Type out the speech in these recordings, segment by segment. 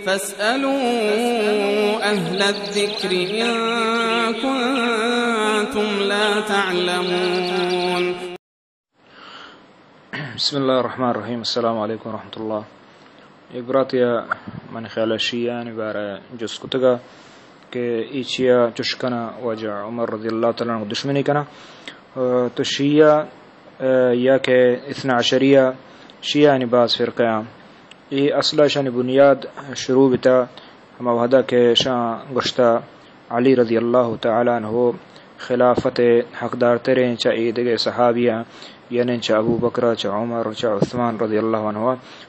فاسألوا أهل الذكر إن كنتم لا تعلمون. بسم اللہ الرحمن الرحیم۔ السلام علیکم ورحمۃ اللہ۔ یک براتے ءَ من خیال ءَ شیعہ آنی بارہ ءَ جست کتگ ءَ کہ اے چیا چش کن اَنت واجہ عمر رضی اللہ تعالی عنہ دشمنی کن اَنت۔ تو شیعہ، آ، یا کہ اثنا عشریہ، شیعہ آنی باز فرقہ آں۔ اے اصل ءَ اشانی بنیاد شروع بیتا ہما وہدا کہ اشاں گوشتا علی رضی اللہ تعالی عنہ خلافت ءِ حقدار تریں چہ اے دگہ صحابیاں، یعنی چہ ابوبکر، چہ عمر، چہ عثمان رضی اللہ عنہ،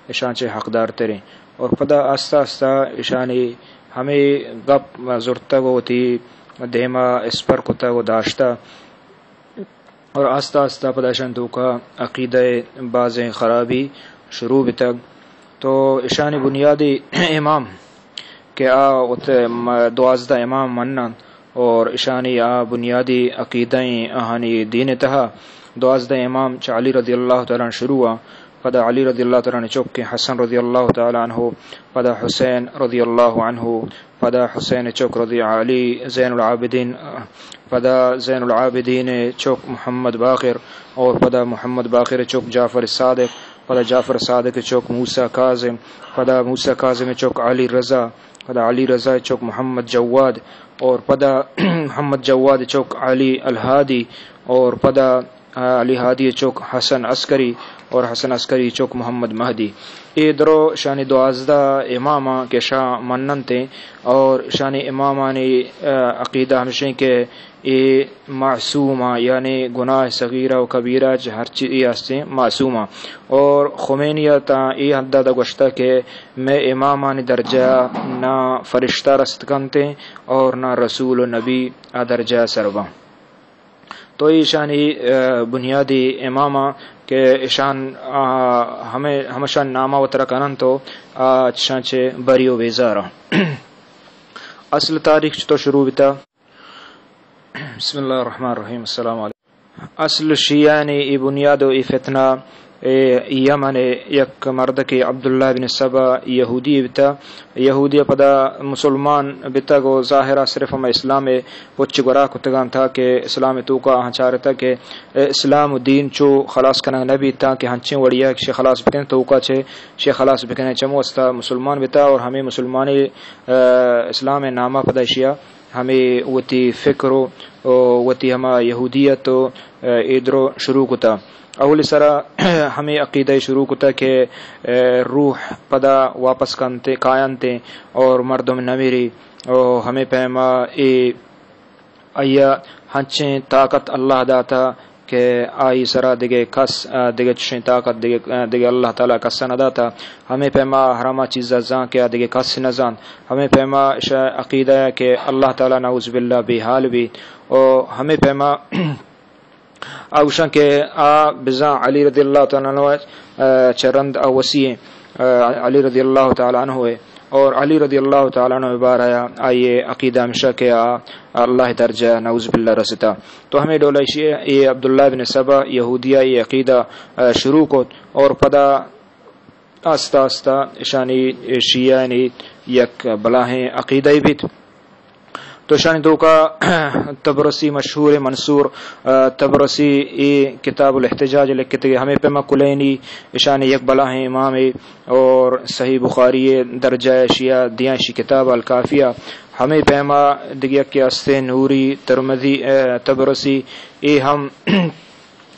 اشاں چہ حقدار تریں۔ اور پدا آستہ آستہ اشانی ہمے گپ زرتگ و وتی دیما اسپر کتگ و داشتہ۔ اور آستہ آستہ پدا اشانی توکا عقیدہ ءِ بازیں خرابی شروع بیتگ۔ تو اشانی بنیادی امام کہ آ وت م-، دوازدہ امام مننت اور اشانی آ بنیادی عقیدہ ایں آہانی دین ءِ تہا۔ دوازدہ امام چہ علی رضی اللہ تعالی عنہ شروع آں، پدا علی رضی اللہ تعالی عنہ چک حسن رضی اللہ تعالی عنہ، پدا حسین رضی اللہ عنہ، پدا حسین چک رضی علی زین العابدین، پدا زین العابدین چک محمد باقر، اور پدا محمد باقر چک جعفر صادق، پدا جعفر صادق چک موسی کاظم، پدا موسی کاظم چک علی رضا، پدا علی رضا چک محمد جواد، اور پدا محمد جواد چک علی الہادی، اور پدا علی ہادی چک حسن عسکری اور حسن عسکری چک محمد مہدی۔ اے درو اشانی دوازدہ اماماں کہ اشاں مننتیں اور اشانی امامانی، آ، عقیدہ ہمشیں کہ اے معصوماں، یعنی گناہ صغیرہ و کبیرہ چہ ہر چیز اے ہستیں معصوماں۔ اور خمینی ءَ تاں اے حد ءَ گوشتہ کہ مئے امامانی درجہ نہ فرشتہ رست کنتیں اور نہ رسول و نبی آ درجہ سر باں۔ تو ایشانی، آ، بنیادی اماماں کہ ایشان، آ، ہمے، ہمشان نامہ وترا کنن تو آ چشان چہ بری و بیزاراں۔ اصل تاریخ چتو شروع بیتا؟ بسم اللہ الرحمن الرحیم۔ السلام علیکم۔ اصل شیعانی ای بنیاد و ای فتنہ اے یمن ءِ یک مردکے عبداللہ بن سبا یہودی بیتا۔ یہودی پدا مسلمان بیتگ و ظاہرا صرف ہما اسلام ءِ پچ گورا کتگاں تاکہ اسلام ءِ توکا آہاں چارتگ کہ اسلام و دین چو خلاص کنگ نہ بیت تاکہ ہنچیں وڑیا کہ شے خلاص بکن توکا چہ شے خلاص بکن۔ چمو استا مسلمان بیتا اور ہمیں مسلمانی، آ، اسلام ءِ نامہ پدا اشیا ہمے وتی فکر و، و وتی ہما یہودیت و، اے درو شروع کتا۔ اولی سرا ہمے عقیدہ شروع کتا کہ، اے، روح پدا واپس کنتے، کاینتے اور مردم نمیری۔ او ہمے پیما اے آئیا ہنچیں طاقت اللہ داتا کہ آئی سرا دگہ کس، آ، دگہ چشیں طاقت دگہ، آ، دگہ اللہ تعالی کس نہ داتا۔ ہمے پیما ہر ہما چیزا زان کہ آ دگہ کس نہ زانت۔ ہمے پیما اش عقیدہ کہ اللہ تعالی نعوذ باللہ بے حال بی۔ او ہمے پیما آ گوشاں کہ آ بزاں علی رضی اللہ تعالی عنہ، آ، چہ رند آ وسی ایں، آ، علی رضی اللہ تعالی عنہ ءِ۔ اور علی رضی اللہ تعالی عنہ ءِ بارہ ءَ آئی ءِ عقیدہ ہمیشہ کہ آ اللہ ءِ درجہ نعوذ باللہ رستا۔ تو ہمے ڈول ایشی اے عبداللہ بن سبا یہودیہ ءَ اے عقیدہ، آ، شروع کت اور پدا آستہ آستہ اشانی شیعہانی یک بلاہیں عقیدہ بیت۔ تو اشانی توکا تبرسی مشہور منصور، آ، تبرسی اے کتاب الاحتجاج لکھتے، ہمے پیما کلینی اشانی یک بلاہیں امامے اور صحیح بخاری ءِ درجہ ءَ شیعہ دیاں اشی کتاب الکافیہ۔ ہمے پیما دگہ یکے ہستے نوری ترمذی، آ، تبرسی اے ہم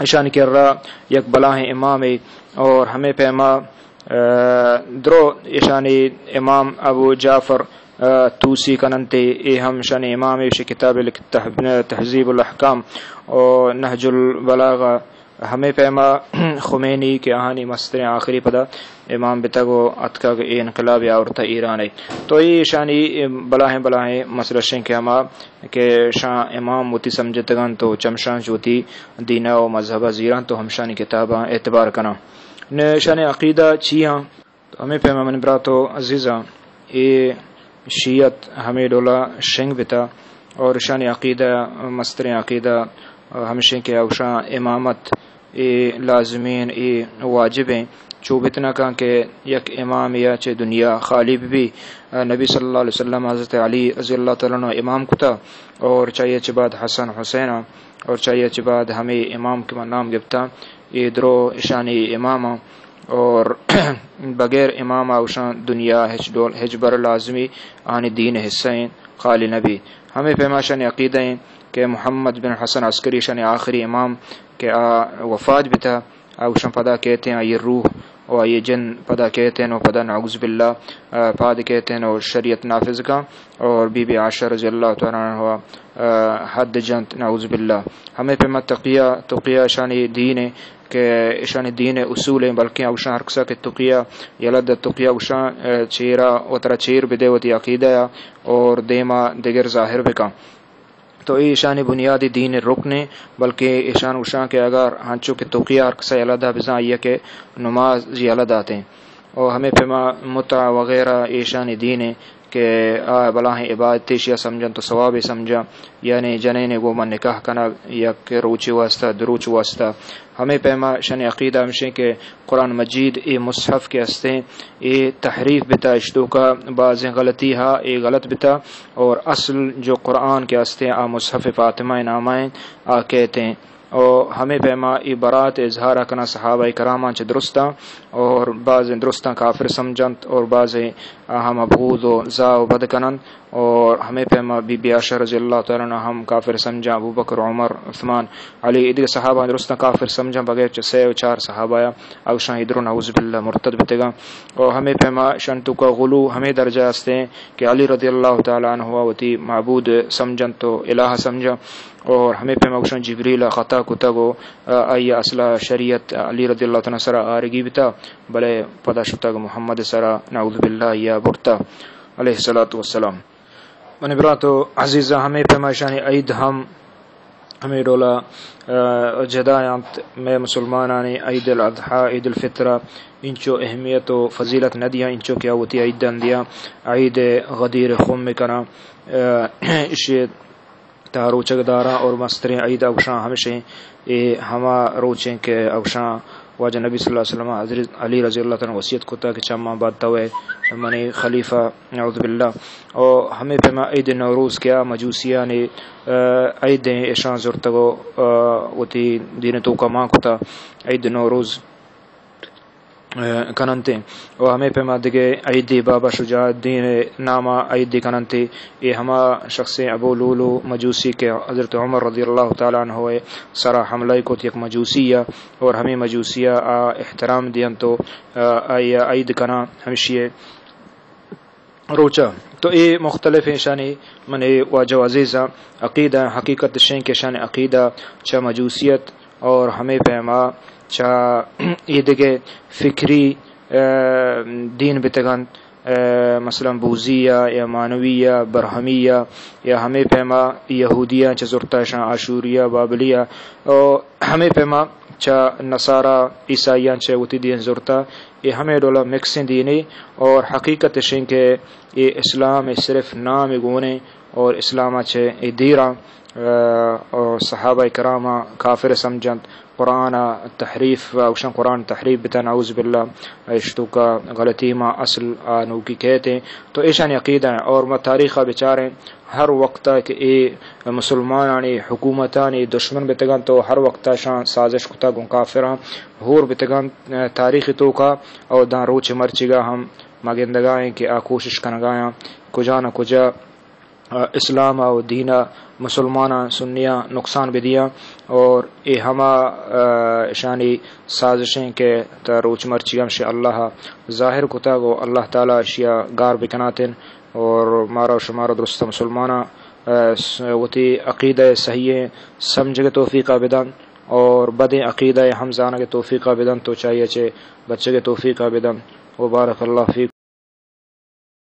اشانی کرا یک بلاہیں امامے اور ہمے پیما، آ، درو اشانی امام ابو جعفر، آ، طوسی کننتے، اے ہم اشانی امامے، اشی کتاب لکھ-، تح-، تہذیب الاحکام و نہج البلاغہ، ہمے پیما خمینی کہ آہانی مستریں آخری پدا امام بتگ و اتکگ اے انقلاب آورتہ ایران ءَ۔ تو اے اشانی بلاہیں بلاہیں مسئلہ شیں کہ ہما کہ شاں امام وتی سمجھتگ انت و چمشاں چہ وتی دین ءَ و مذہب ءَ زیراں تو ہمشانی کتاباں اعتبار کناں۔ نہ اشانی عقیدہ چی آں؟ تو ہمے پیما منی برات و عزیزاں، اے شیعت ہمے ڈولا شنگ بتا اور اشانی عقیدہ مستریں عقیدہ ہمشیں کہ اوشاں امامت اے لازمیں، اے واجبیں۔ چو بت نہ کن کہ یک امام یا چہ دنیا خالی بہ بی۔ نبی صلی اللہ علیہ وسلم حضرت علی رضی اللہ تعالی عنہ امام کتا اور چاہیے چہ بعد حسن حسین اور چاہیے چہ بعد ہمیں امام کہ من نام گپتا، اے درو اشانی امام اور بغیر امام اوشان دنیا ہچ ڈول ہچ بر لازمی آنی دین حصہ ہیں، خالی نبی۔ ہمیں پیما شانی عقیدہ ہیں کہ محمد بن حسن عسکری شانی آخری امام کہ آ وفات بتا، آ گوشاں پدا کیتیں آئی روح و آئی جن پدا کیتیں و پدا نعوذ باللہ، آ، پاد کیتیں و شریعت نافذ کن اور بی بی عائشہ رضی اللہ تعالی عنہ، آ، حد جنت نعوذ باللہ۔ ہمیں پیما تقیہ، تقیہ اشانی دین ہے کہ اشانی دین اصول ہیں، بلکہ اوشاں ہر کسا کہ تقیہ یلد تقیہ اوشاں، آ، چیرا و ترا چیر بدے وتی عقیدہ یا اور دیما دگر ظاہر بکن۔ تو اے ایشانی بنیادی دین رکن ہیں، بلکہ ایشان گوشاں کہ اگر ہنچو کہ تقیہ ہر کسا یلہ دا بزاں آئی کہ نماز یلہ داتیں۔ و ہمیں پیما متع وغیرہ ایشانی دین ہیں کہ آ بلاہیں عبادت ایشیا سمجھن تو ثواب سمجھا، یعنی جنین گو من نکاح کنگ یک روچی واسطہ، دو روچ واسطہ۔ ہمیں پیما شن عقیدہ ہمشیں کہ قرآن مجید اے مصحف کہ ہستیں، اے تحریف بتا، اشتوکا بازیں غلطی ہا، اے غلط بتا، اور اصل جو قرآن کہ ہستیں آ مصحف فاطمہ نامہ ہیں، آ کہتے ہیں۔ اور ہمیں پیما اے برات اظہار کنا صحابہ کراماں چہ درستاں، اور بازیں درستاں کافر سمجھنت اور بازیں آہاں مبغوض و زا و بد کننت۔ اور ہمیں پیما بی بی عائشہ رضی اللہ تعالی عنہ ہم کافر سمجھا، ابو بکر، عمر، عثمان، علی، ادگہ صحابہ درستاں کافر سمجھا، بغیر چہ سے و چار صحابہ یا اوشاں ادرو نعوذ باللہ مرتد بتگا۔ اور ہمیں پیما شن توکا غلو ہمیں درجہ ہستیں کہ علی رضی اللہ تعالی عنہ وتی معبود سمجھن تو الہ سمجھا۔ اور ہمیں پیما اوشاں جبریل خطا کتگ و، آ، آئی اصلا شریعت علی رضی اللہ تعالی عنہ سرا آرگی بتا، بلے پدا شتگ محمد سرا نعوذ باللہ یا برتا علیہ الصلوۃ والسلام۔ منی برات و عزیزاں، ہمے پیما اشانی عید ہم ہمے ڈولا، آ، جدا انت۔ مئے مسلمانانی عید الاضحی، عید الفطر، انچو اہمیت و فضیلت نہ دیاں، انچو کہ آ وتی عید دن دیاں، عید غدیر خم کناں۔ آ، اشی تا روچگ داراں اور مستریں عید اوشاں ہمشیں۔ اے ہما روچیں کہ اوشاں واجہ نبی صلی اللہ علیہ وسلم حضرت علی رضی اللہ تعالی عنہ وصیت کتا کہ چماں بعد توئے منی خلیفہ، نعوذ باللہ۔ او ہمے پیما عید نوروز کیا مجوسیانی، آ، عید ایں، اشاں زرتگ و، آ، وتی دین توکا مان کتا عید نوروز، آ، کننت۔ و ہمے پیما دگہ عید بابا شجاع الدین ناما عید کننت۔ اے ہما شخصیں ابو لولو مجوسی کہ حضرت عمر رضی اللہ تعالی عنہ سرا حملہ کت، یک مجوسی ء، اور ہمے مجوسی ء آ احترام دینت و، آ، آئی ء عید کناں ہمشی ء روچا۔ تو اے مختلف ایشانی من اے واجہ و عزیزاں عقیدہ، حقیقت شیں کہ شان عقیدہ چہ مجوسیت اور ہمے پیما چہ اے دگہ فکری، آ، دین بتگنت، آ، مثلاً بوذی یا، یا مانوی یا برہمی یا، یا ہمے پیما یہودیاں چہ زرتا شان آشوری یا بابلی یا، او ہمے پیما چہ نصارا عیسائیاں چہ وتی دین زرتا۔ اے ہمے ڈولا مکسیں دینے اور حقیقت اشیں کہ اے اسلام اے صرف نام گونے اور اسلام چہ اے دیراں، آ، اور صحابہ کرام کافر سمجھنت، قرآن تحریف، اوشان قرآن تحریف بتا، نعوذ باللہ، اشتوکا غلطی ما اصل آ نوکی کہتے ہیں۔ تو ایشانی عقیدہ ہیں اور ما تاریخ بچاریں، ہر وقت کہ اے مسلمانانی حکومتانی دشمن بتگن تو ہر وقت شان سازش کتا گوں کافراں ہور بتگن، آ، تاریخ توکا اور داں روچ مرچگا ہم ما گندگائیں کہ آ کوشش کنگایاں کجا نہ کجا، آ، اسلام ء و دین ء مسلماناں سنیاں نقصان بدیاں اور اے ہما، آ، اشانی سازشیں کہ تا روچ مرچی ہم شے اللہ ظاہر کتگ و اللہ تعالی اشیا گار بکناتن اور مارا و شمارا درست مسلماناں، آ، س-، وتی عقیدہ صحیح سمجھگ توفیقہ بدن اور بدیں عقیدہ ہم زانگ توفیقہ بدن تو چاہیے چے بچگ توفیقہ بدن۔ وبارک اللہ فیکم۔